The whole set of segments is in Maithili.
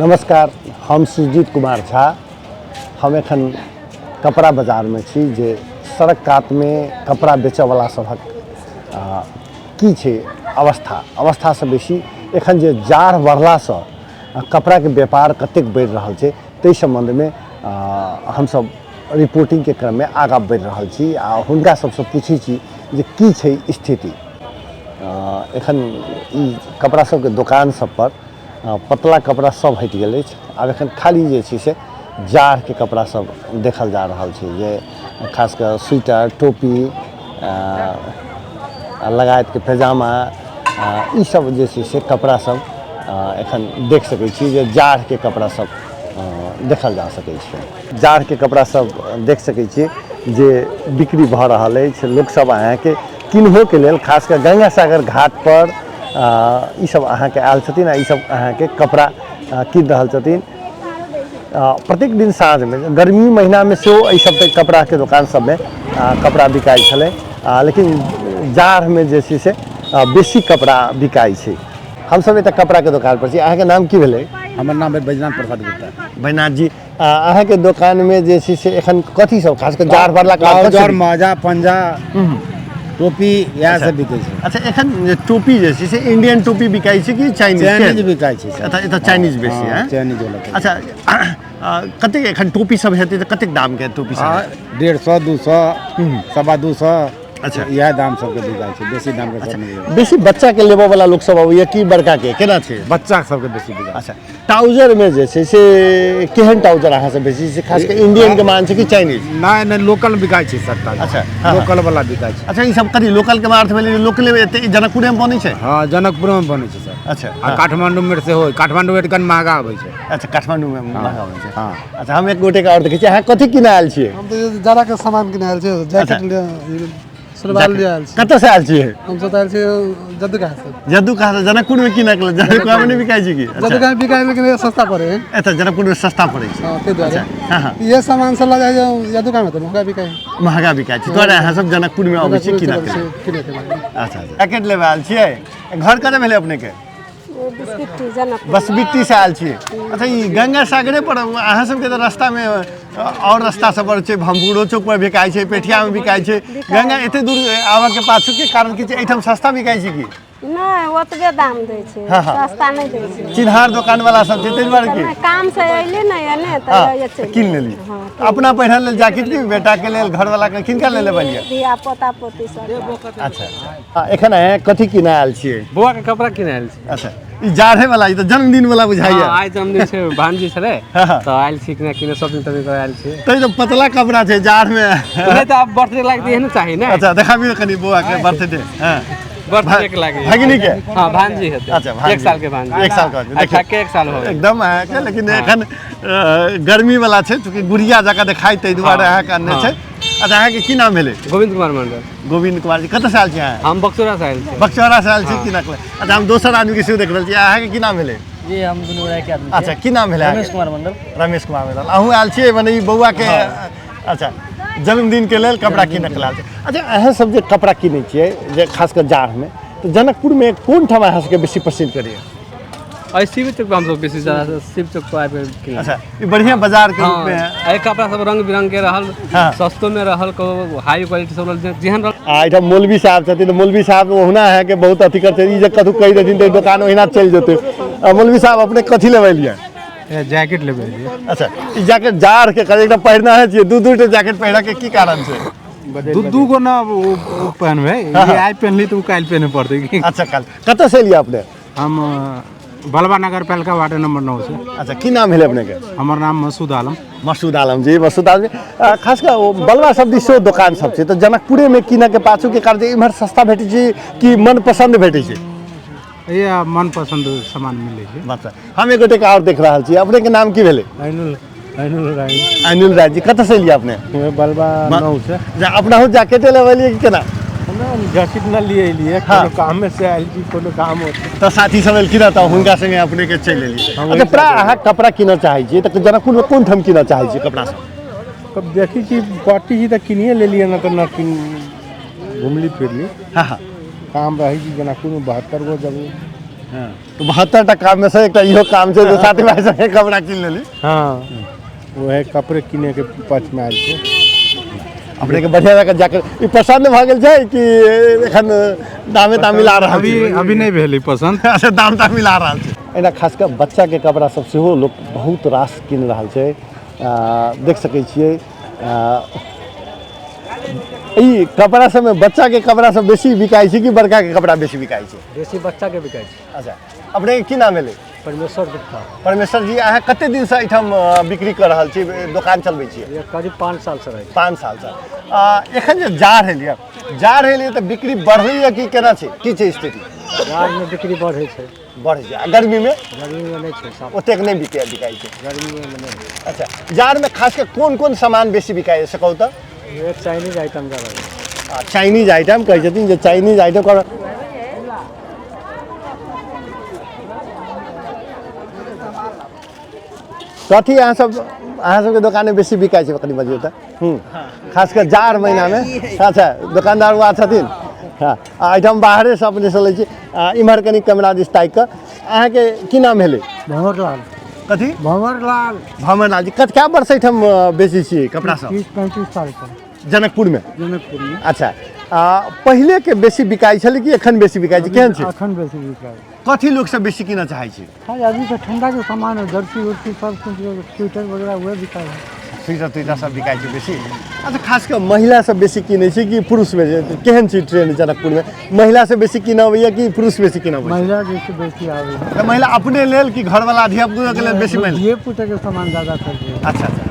नमस्कार, हम सुजीत कुमार झा। हम एखन कपड़ा बाजारमे छी जे सड़क कातमे कपड़ा बेचऽवला सभक की छै अवस्था। अवस्थासँ बेसी एखन जे जाड़ बढ़लासँ कपड़ाके व्यापार कतेक बढ़ि रहल छै ताहि सम्बन्धमे हमसभ रिपोर्टिंगके क्रममे आगाँ बढ़ि रहल छी आ हुनका सभसँ पूछै छी जे की छै स्थिति। एखन ई कपड़ा सबके दोकान सब पर पतला कपड़ा सब हटि गेल अछि। आब एखन खाली जे छै से जाड़के कपड़ा सब देखल जा रहल छै जे खास कऽ स्वेटर, टोपी लगायतके पैजामा, ई सब जे छै से कपड़ा सब एखन देख सकै छी जे जाड़के कपड़ा सब देखल जा सकै छै। जाड़के कपड़ा सब देख सकै छी जे बिक्री भऽ रहल अछि। लोकसब अहाँके किनहोके लेल खास कऽ गंगा सागर घाट पर ई सब अहाँके आयल छथिन आ ई सब अहाँके कपड़ा कीन रहल छथिन। प्रत्येक दिन साँझमे गर्मी महीनामे सेहो एहि सब कपड़ाके दोकान सबमे कपड़ा बिकाइ छलै, लेकिन जाड़मे जे छै से बेसी कपड़ा बिकाइ छै। हमसब एतऽ कपड़ाके दोकान पर छी। अहाँके नाम की भेलै? हमर नाम भेल बैजनाथ प्रसाद गुप्ता। बैजनाथ जी, अहाँके दोकानमे जे छै से एखन कथी सब खास कऽ जाड़ बढ़लाके बाद कथी ट्राउजर, मौजा, पंजा, टोपी इएह सब बिकै छै। अच्छा, एखन जे टोपी जे छै से इंडियन टोपी बिकाइ छै कि चाइनीज? चाइनीज बिकाइ छै सर। अच्छा, एतऽ चाइनीज बेसी हँ, है? चाइनीज वाला टोपी। अच्छा, कतेक एखन टोपी सब हेतै तऽ कतेक दामके टोपी सब हँ, हेतै? 150, 200, 225। अच्छा। इएह दाम सबके बिकाइ छै, बेसी दामके सब नहि बिकाइ। बेसी बच्चाके लेबऽ वाला लोक सब अबैया कि बड़काके, केना छै? बच्चा सबके बेसी बिकाइ छै। अच्छा, ट्राउजरमे जे छै से केहन ट्राउजर अहाँ सब बेचै छी? खास कऽ इंडियनके मान छै कि चाइनीज? नहि नहि, लोकल बिकाइ छै सबटा। अच्छा, हँ, लोकल वाला बिकाइ छै। अच्छा, ई सब कथी लोकलके अर्थ भेलै जे लोकले एते जनकपुरेमे बनै छै? हँ, जनकपुरमे बनै छै सर। अच्छा, आ काठमाण्डूमे सेहो, काठमाण्डू कनि महगा आबै छै। अच्छा, काठमाण्डूमे महगा होइ छै। हँ। अच्छा, हम एक गोटेके आओर देखै छी। अहाँ कथी किनै आयल छियै? हम तऽ जाड़ाके सामान किनै आयल छियै, जैकेट ले, सुरवाल ले आयल छी। कतऽसँ आयल छियै? हमसब तऽ आयल छियै जद्दूकासँ। जद्दूकासँ जनकपुरमे किनऽ के लेल? जनकपुरमे नहि बिकाइ छै की? अच्छा। जद्दूकामे बिकाइ, लेकिन सस्ता पड़ै है। एतऽ जनकपुरमे सस्ता पड़ै छै। हँ, ताहि दुआरे। हँ हँ इहे सामान सब लऽ जाइ छै जद्दूकामे तऽ महगा बिकाइ है। महगा बिकाइ छै तोरा, अहाँ सब जनकपुरमे अबै छी किनऽ के लेल? किनै के लेल। अच्छा अच्छा, जैकेट लेबऽ आयल छियै। घर कतऽ भेलै अपनेके? बिस्किटी, जनकपुर। बसबिट्टी से आयल छियै। अच्छा, ई गंगा सागरे पर अहाँ सबके तऽ रास्तामे आओर रास्ता सब पर छै, भम्बूरो चौक पर बिकाइ छै, पेठियामे बिकाइ छै। गंगा एते दूर आबऽके पाछूके कारण की छै? एहिठाम सस्ता बिकाइ छै की? नहि, ओतबे दाम दै छै। हँ, हँ। सस्ता नहि दै छै। चिन्हार दोकान वाला सब छै ताहि दुआरे की? नहि, काम से अयली ने एने तऽ ये चलि कीन लेली। हँ। अपना पहिरल लेल जैकेट की बेटाके लेल, घरवाला के, किनका लेल लेबलियै? धिया पोता पोती सब। अच्छा अच्छा, एखन अहाँ कथी किनै आयल छियै? बौआ के कपड़ा किनै आयल छी। अच्छा, ई जाड़े वाला, ई तऽ जन्मदिन वाला बुझाइया। हँ, आइ जन्मदिन छै, भानजी छलै हँ, हँ। तऽ आयल छी किने किने शॉपिंग तपिंग करे आयल छी। तै तऽ पतला कपड़ा छै जाड़मे। नहि तऽ आब बर्थडे लागि एहन चाही ने। अच्छा, देखाबियौ कनि बौआ के बर्थडे। हँ, बर्थडे के लागि। भगिनी के? हँ, भानजी हेतै। अच्छा, भानजी। 1 साल के भानजी। 1 साल के भानजी, आइ देखियौ। ठक्के 1 साल हो गेल। एकदम अहाँके, लेकिन एखन गर्मी वाला छै, चूँकि गुड़िया जकाँ देखाइ ताहि दुआरे अहाँके अनने छै। अच्छा, अहाँके की नाम भेलै? गोविंद कुमार मंडल। गोविंद कुमार जी, कतऽसँ आयल छी अहाँ? हम बक्सौरा से आयल छी। बक्सौरा से आयल छी की नकल। अच्छा, हम दोसर आदमी के सेहो देख रहल छी। अहाँके की नाम भेलै? जी, हम दुनू गोटा के आदमी। अच्छा, की नाम भेलै? रमेश कुमार मंडल। रमेश कुमार मंडल, अहूँ आयल छियै मने ई बौआ के? अच्छा, जन्मदिन के लेल कपड़ा कीनऽ के लेल आयल छी। अच्छा, अहाँ सब जे कपड़ा कीनै छियै जे खास कऽ जाड़मे, तऽ जनकपुरमे कोन ठाम अहाँ सबके बेसी पसन्द करैए? एहि शिव चौक पर हमसब बेसी ज्यादा शिव चौक पर आबि कऽ किनलहुँ। अच्छा, ई बढ़िआँ बाजारके रूपमे हँ, एहि कपड़ा सब रंग बिरंग के रहल, सस्तो में रहल, हाई क्वालिटी सब रहल, जेहन रहल। आ एहिठाम मौलवी साहब छथिन तऽ मौलवी साहब ओहुना अहाँके बहुत अथी करतै, ई जे कतहु कहि देथिन तऽ दोकान ओहिना चलि जेतै। आ मौलवी साहब, अपने कथी लेबै एलियै? जैकेट लेबै एलियै। अच्छा, ई जैकेट जाड़के करे एकटा पहिरना है छियै, दू दू टा जैकेट पहिरके की कारण छै? दू दू गो ना ओ पहनबै, ई आइ पहनली तऽ ओ काल्हि पहने पड़तै की। अच्छा, काल्हि। कतऽसँ एलियै अपने? हम बलवा नगर पालिका वार्ड नंबर 9 से। अच्छा, की नाम भेलै अपनेके? हमर नाम मसूद आलम। मसूद आलम जी, मसूद आलम जी, खास कऽ ओ बलवा सब दिस सेहो दोकान सब छै, तऽ जनकपुरेमे कीनऽके पाछूके कारण जे इम्हर सस्ता भेटै छै कि मनपसन्द भेटै छै? ये मनपसन्द सामान मिलै छै। अच्छा, हम एक गोटेके आओर देख रहल छी। अपनेके नाम की भेलै? ऐनुल, ऐनुल राय। अनिल राय जी, कतऽसँ एलियै अपने? बलवा 9 से। अपनाहु जैकेटे लेबलियै कि केना? जैकेट न लिए एलियै, कोनो कामे से आयल छी, कोनो काम होतै तऽ साथी सब एलखिन हँ तऽ हुनका संगे अपने के चलि एलियै। हँ, अच्छा, वही प्राय अहाँ कपड़ा कीनऽ चाहै छियै तऽ जनकपुरमे कोन ठाम कीनऽ चाहै छियै कपड़ा सब? कब देखै छी पट्टी छी तऽ किनिए लेलियै, ना तऽ न किन, घुमली फिरली। हँ हँ काम रहै छी जनकपुरमे 72 गो जगह। तऽ 72 टा काममे सँ एकटा इहो काम छै जे साथी भाइ संगे कपड़ा कीन लेली। हँ, उएह कपड़े किनैके पक्षमे आयल छी। अपने के बढ़िया जकाँ जाके ई पसन्द भऽ गेल छै कि एखन दामे ताम मिला रहल अभी छी? अभी नहि भेलै पसन्द। अच्छा, दाम ताम मिला रहल छै। एना खास कऽ बच्चाके कपड़ा सब सेहो लोक बहुत रास कीन रहल छै। देख सकै छियै, ई कपड़ा सबमे बच्चाके कपड़ा सब बेसी बिकाइ छै कि बड़काके कपड़ा बेसी बिकाइ छै? बेसी बच्चाके बिकाइ छै। अच्छा, अपनेके की नाम भेलै? परमेश्वर गुप्ता। परमेश्वर जी, अहाँ कते दिनसँ एहिठाम बिक्री कऽ रहल छी, दोकान चलबै छियै? करीब 5 सालसँ रहै। 5 सालसँ। एखन जे जाड़ एलियै, जाड़ एलियै तऽ बिक्री बढ़लैए कि केना छै, की छै स्थिति? जाड़मे बिक्री बढ़ै छै। बढ़ै छै। आ गर्मीमे? गर्मीमे नहि छै साफ। ओतेक नहि बिकाइ छै गर्मीमे नहि। अच्छा, जाड़मे खास कऽ कोन कोन सामान बेसी बिकाइ से कहू तऽ? चाइनीज आइटम जादा। चाइनीज आइटम कहै छथिन जे चाइनीज आइटम कर। कथी अहाँ सब, अहाँ सबके दोकानमे बेसी बिकाइ छै, कनि बजियौ तऽ? खास कऽ जाड़ महिनामे। अच्छा, दोकानदार उएह छथिन। हँ, आ एहिठाम बाहरेसँ अपनेसँ लै छी। इम्हर कनि कैमरा दिस ताकि कऽ, अहाँके की नाम भेलै? भंवर लाल। कथी? भंवर लाल। भंवर लाल जी, कत कए वर्ष एहिठाम बेचै छियै कपड़ा सब? 30-35 साल पर। जनकपुरमे? जनकपुरमे। अच्छा, पहिलेके बेसी बिकाइ छलै कि एखन बेसी बिकाइ छै, केहन छै? एखन बेसी बिकाइ। कथी लोक सब बेसी कीनऽ चाहै छै? अभी तऽ ठंडा के सामान है, जर्सी उर्सी सब कुछ, स्वेटर वगैरह उहे बिकाइ है। स्वेटर त्वेटर सब बिकाइ छै बेसी। अच्छा, खास कऽ महिला सब बेसी किनै छै कि पुरुष बेसी? केहन छै ट्रेंड जनकपुरमे, महिला सब बेसी कीनऽ अबैया कि पुरुष बेसी कीनऽ अबैया? महिला बेसी बेसी आबै। तऽ महिला अपने लेल कि घरवाला धियापुताके लेल बेसी महिला? धिये पुता के सामान ज्यादा खरीदे। अच्छा अच्छा,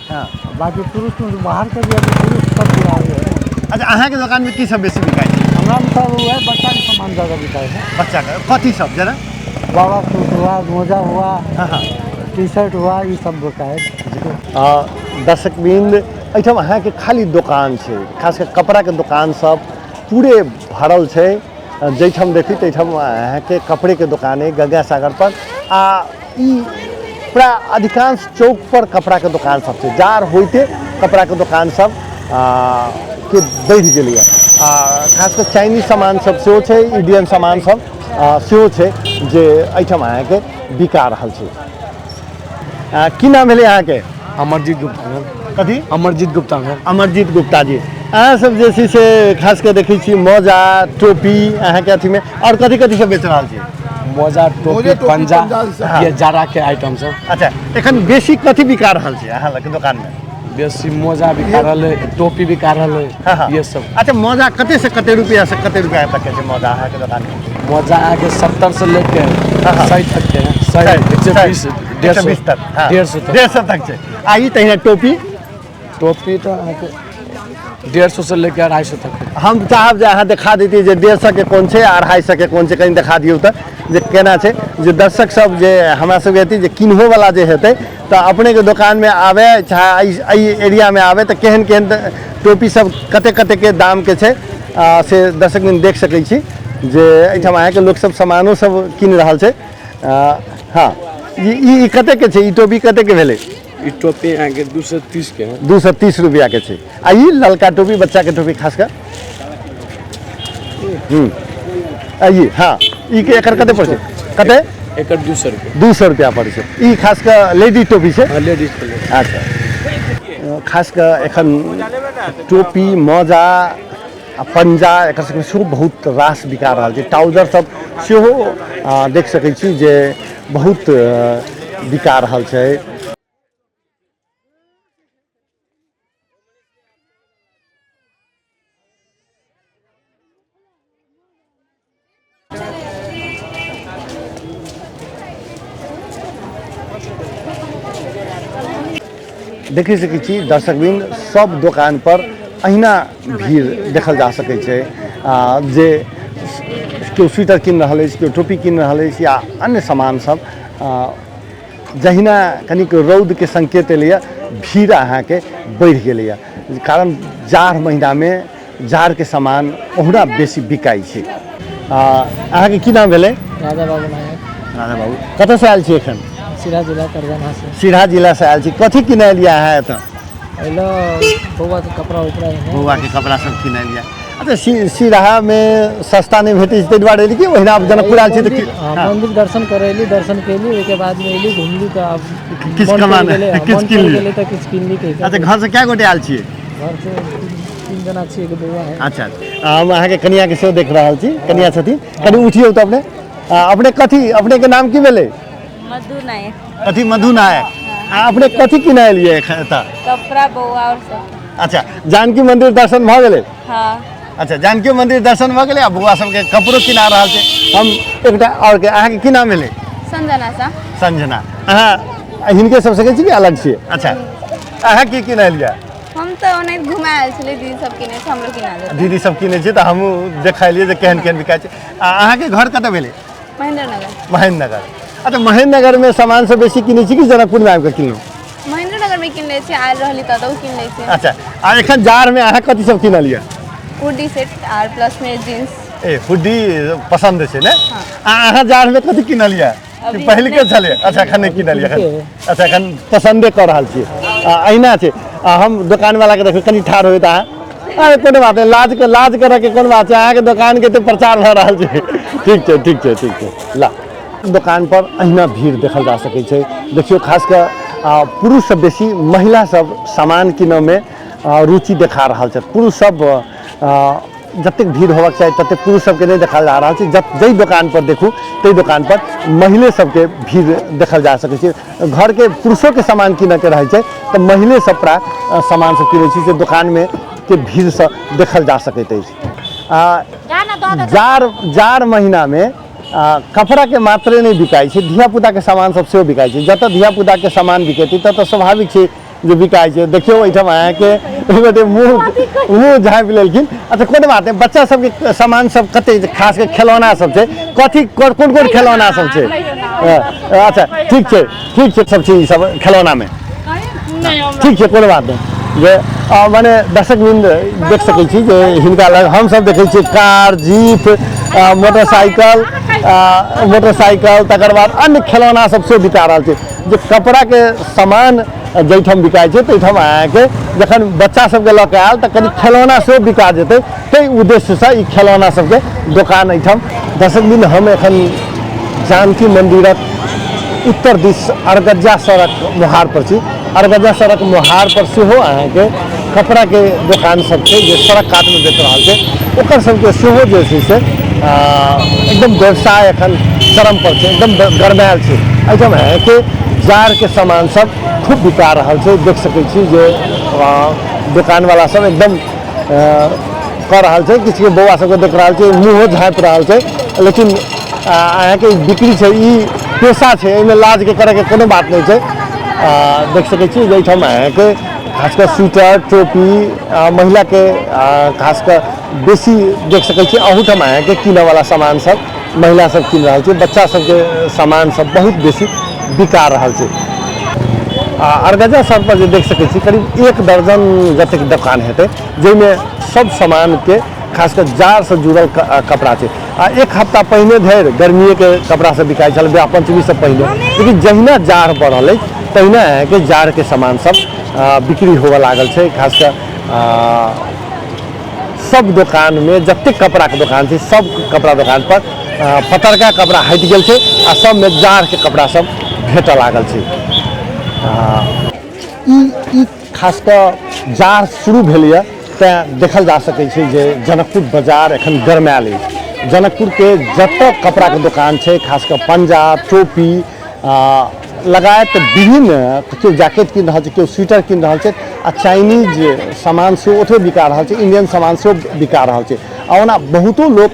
हँ। बाकी पुरुष में बाहर के भी अभी पुरुष सब भी आबै है। अच्छा, अहाँके दोकानमे की सब बेसी बिकाइ छै? हमरा में सब उहे बच्चा के सामान ज्यादा बिकाइ है। बच्चाके कथी सब जेना? बाबा सूट हुआ, मोजा हुआ, हाँ हाँ, टी शर्ट हुआ, ई सब बिकाइ। दर्शकवृंद, एहिठाम अहाँके खाली दोकान छै, खास कऽ कपड़ाके दोकान सब पूरे भरल छै। जाहिठाम देखी ताहिठाम अहाँके कपड़ेके दोकान अइ गंगा सागर पर। आ ई प्राय अधिकांश चौक पर कपड़ाके दोकान सब छै। जाड़ होइते कपड़ाके दोकान सब के बढ़ि गेलैए। आ खास कऽ चाइनीज सामान सब सेहो छै, इंडियन सामान सब सेहो छै जे एहिठाम अहाँके बिका रहल छै। की नाम भेलै अहाँके? अमरजीत गुप्ता। कथी? अमरजीत गुप्ता भेल। अमरजीत गुप्ता जी, अहाँ सब जे छै से खास कऽ देखै छी मोजा टोपी अहाँके अथीमे, आओर कथी कथी सब बेच रहल छी? मोजा टोपी पंजा, ये जाड़ा के आइटम सब। अच्छा, एखन बेसी कथी बिका रहल छै अहाँ लग दोकानमे? बेसी मोजा बिका रहल है, टोपी बिका रहल है, ये सब। अच्छा, मोजा कते से कते रुपया से कते रुपया तक के छै मोजा अहाँके दोकानमे? मोजा अहाँके 70 से लेके 100 तक के है। 100, 120, 150 तक। 150 तक। 150 तक छै। आ ई तहिना टोपी? टोपी तऽ अहाँके 150 से लेके 250 तक। हम चाहब जे अहाँ देखा दैतियै जे 150 के कोन छै आ 250 के कोन छै, कनि देखा दियौ तऽ जे केना छै, जे दर्शक सब जे हमरा सबके अथी जे किनहोवला जे हेतै तऽ अपनेके दोकानमे आबै चाहे एहि एरियामे आबै तऽ केहन केहन टोपी सब कते कते के दामके छै से दर्शक देख सकै छी जे एहिठाम अहाँके लोकसब सामानो सब कीन रहल छै। हँ, ई कते के छै? ई टोपी कते के भेलै? ई टोपी अहाँके 230 के है। 230 रुपया के छै। आ ई ललका टोपी, बच्चा के टोपी खास कर? आ ई, हाँ, ई के एकर कते पड़ै छै? कते? एकर 200 रुपया। 200 रुपया पड़ै छै। ई खास कऽ लेडीज टोपी छै? हाँ, लेडीज के लेल। अच्छा, खास कऽ एखन टोपी मोजा आ पंजा एकर सबके सेहो बहुत रास बिका रहल छै। ट्राउजर सब सेहो देख सकै छी जे बहुत बिका रहल छै। देखि सकै छी दर्शकवृंद, सब दोकान पर अहिना भीड़ देखल जा सकै छै। जे केओ स्वेटर कीन रहल अछि, केओ टोपी कीन रहल अछि या अन्य सामान सब। जहिना कनिक रौदके संकेत एलैए भीड़ अहाँके बढ़ि गेलैए, कारण जाड़ महीनामे जाड़के सामान ओहुना बेसी बिकाइ छै। अहाँके की नाम भेलै? राजा बाबू नायक। राजा बाबू, कतऽसँ आयल छी एखन? सिरा जिला करगना से। सिरहा जिलासँ आयल छी। कथी किनै एलियै अहाँ एतऽ? अयलो बौआ के कपड़ा उपड़ा है। बौआ के कपड़ा सब किनै एलियै। अच्छा, सिराहामे सस्ता नहि भेटै छै ताहि दुआरे एली कि ओहिना आब जनकपुर आयल छी तऽ हाँ, मंदिर दर्शन करे एली, दर्शन केली, ओहिके बाद में एली, घुमली, तऽ आब किछु मन कमा पड़ि गेलै, हाँ, किछु मन कीन पड़ि लिअ। गेलै तऽ किछु किनली कहि अच्छा, घरसँ कए गोटे आयल छियै? घर से 3 जना छियै, एगो बौआ है। अच्छा, हम अहाँके कनियाके सेहो देख रहल छी, कनिया छथिन, कनि उठियौ तऽ अपने। अपने कथी, अपनेके नाम की भेलै? मधु नायक। कथी? मधु नायक। आ अपने कथी किनै एलियै एखन एतऽ? कपड़ा, बौआ और सब। अच्छा, जानकी मंदिर दर्शन भऽ गेलै? हाँ। अच्छा, जानकी मंदिर दर्शन भऽ गेलै आ बौआ सबके कपड़ो किना रहल छै। हम एकटा आओर के, अहाँके की नाम भेलै? संजना सा। संजना, अहाँ हिनके सब सकै छी कि अलग छियै? अच्छा, अहाँ की किनै एलियै? हम तऽ ओनाहि घुमा आयल छलियै, दीदी सब किनै छै, हमरो किना देतै। दीदी सब किनै छै तऽ हमहूँ देखेलियै जे केहन केहन बिकाइ छै। आ अहाँके घर कतऽ भेलै? महेंद्र नगर। महेंद्र नगर। अच्छा, महेंद्र नगरमे सामान सब बेसी किनै छी कि जनकपुरमे आबि कऽ किनलहुँ? महेंद्र नगरमे किन लै छियै, आयल रहली तऽ ओतहु किन लै छियै। अच्छा, आ एखन जाड़मे अहाँ कथी सब किनलियै? हुडी सेट आर प्लस में जींस। ए हुडी पसन्द छै ने? आ अहाँ जाड़मे कथी किनलियै? कि पहिलके छलै? अच्छा, एखन नहि किनलियै एखन। अच्छा, एखन पसन्दे कऽ रहल छियै। आ अहिना छै। आ हम दोकानवलाके देखबै, कनि ठाढ़ होबै तऽ अहाँ। अरे कोनो बात नहि, लाज लाज करऽके कोन बात छै, अहाँके दोकानके तऽ प्रचार भऽ रहल छै। ठीक छै, ठीक छै, ठीक छै। ला दोकान पर अहिना भीड़ देखल जा सकै छै। देखियौ, खास कऽ पुरुषसँ बेसी महिला सब सामान कीनऽमे रुचि देखा रहल छथि। पुरुष सब जतेक भीड़ होबाक चाही ततेक पुरुष सबके नहि देखल जा रहल छै। जाहि दोकान पर देखू ताहि दोकान पर महिले सबके भीड़ देखल जा सकै छै। घरके पुरुषोके सामान कीनऽके रहै छै तऽ महिले सब प्राय सामान सब कीनै छै, से दोकानमे के भीड़सँ देखल जा सकैत अछि। जाड़ जाड़ महीनामे कपड़ाके मात्रे नहि बिकाइ छै, धियापुताके सामान सब सेहो बिकाइ छै। जतऽ धियापुताके सामान बिकेतै ततऽ स्वाभाविक छै जे बिकाइ छै। देखियौ, एहिठाम अहाँके एक गोटे मुँह मुँह झाँपि लेलखिन। अच्छा, कोनो बात नहि। बच्चा सबके सामान सब कते, खास कऽ खेलौना सब छै, कथी कोन कोन खेलौना सब छै? अच्छा, ठीक छै, ठीक छै, सब चीज सब खेलौनामे ठीक छै, कोनो बात नहि। जे मने दर्शक वृन्द देख सकै छी जे हिनका लग हमसब देखै छियै कार, जीप, मोटरसाइकिल, मोटरसाइकिल, तकर बाद अन्य खेलौना सब सेहो बिका रहल छै। जे कपड़ाके सामान जाहिठाम बिकाइ छै ताहिठाम अहाँके जखन बच्चा सबके लऽ कऽ आयल तऽ कनि खेलौना सेहो बिका जेतै, ताहि उद्देश्यसँ ई खेलौना सबके दोकान एहिठाम। दर्शक वृन्द, हम एखन जानकी मन्दिरक उत्तर दिस अरगज्जा सड़क मोहार पर छी। अरगज्जा सड़क मोहार पर सेहो अहाँके कपड़ाके दोकान सब छै जे सड़क कातमे बेच रहल छै। ओकर सबके सेहो जे छै से एकदम व्यवसाय एखन चरम पर छै, एकदम गरमायल छै। एहिठाम अहाँके जाड़के सामान सब खूब बिका रहल छै। देख सकै छी जे दोकानवला सब एकदम कऽ रहल छै। किछु बौआ सबके देख रहल छै, मुँहो झाँपि रहल छै, लेकिन अहाँके बिक्री छै, ई पेशा छै, एहिमे लाजके करैके कोनो बात नहि छै। देख सकै छी जे एहिठाम अहाँके खास कऽ स्वेटर, टोपी महिलाके खास कऽ बेसी देख सकै छी। अहूठाम अहाँके कीनऽवला सामान सब महिला सब कीन रहल छै। बच्चा सबके सामान सब बहुत बेसी बिका रहल छै। आ अरगजा सड़क पर जे देख सकै छी करीब 1 दर्जन जतेक दोकान हेतै, जाहिमे सब सामानके खास कऽ जाड़सँ जुड़ल कपड़ा छै। आ 1 हफ्ता पहिने धरि गर्मिएके कपड़ा सब बिकाइ छल, विवाह पंचमीसँ पहिने, लेकिन जहिना जाड़ बढ़ल अछि तहिना अहाँके जाड़के सामान सब बिक्री होबऽ लागल छै। खास कऽ सब दोकानमे जतेक कपड़ाके दोकान छै सब कपड़ा दोकान पर पतरका कपड़ा हटि गेल छै आ सबमे जाड़के कपड़ा सब भेटऽ लागल छै। ई खास कऽ जाड़ शुरू भेलैए तैँ देखल जा सकै छै जे जनकपुर बाजार एखन गरमायल अछि। जनकपुरके जतऽ कपड़ाके दोकान छै, खास कऽ पंजा, टोपी लगायत विभिन्न, केओ जैकेट कीन रहल छै, केओ स्वेटर कीन रहल छै, आ चाइनीज सामान सेहो ओतबे बिका रहल छै, इंडियन सामान सेहो बिका रहल छै। आ ओना बहुतो लोक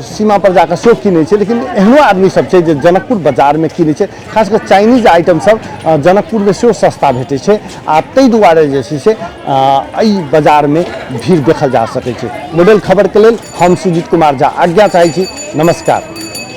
सीमा पर जाकऽ सेहो कीनै छै, लेकिन एहनो आदमी सब छै जे जनकपुर बाजारमे कीनै छै। खास कऽ चाइनीज आइटम सब जनकपुरमे सेहो सस्ता भेटै छै आ ताहि दुआरे जे छै से एहि बाजारमे भीड़ देखल जा सकै छै। मोबाइल खबरके लेल हम सुजीत कुमार झा आज्ञा चाहै छी। नमस्कार।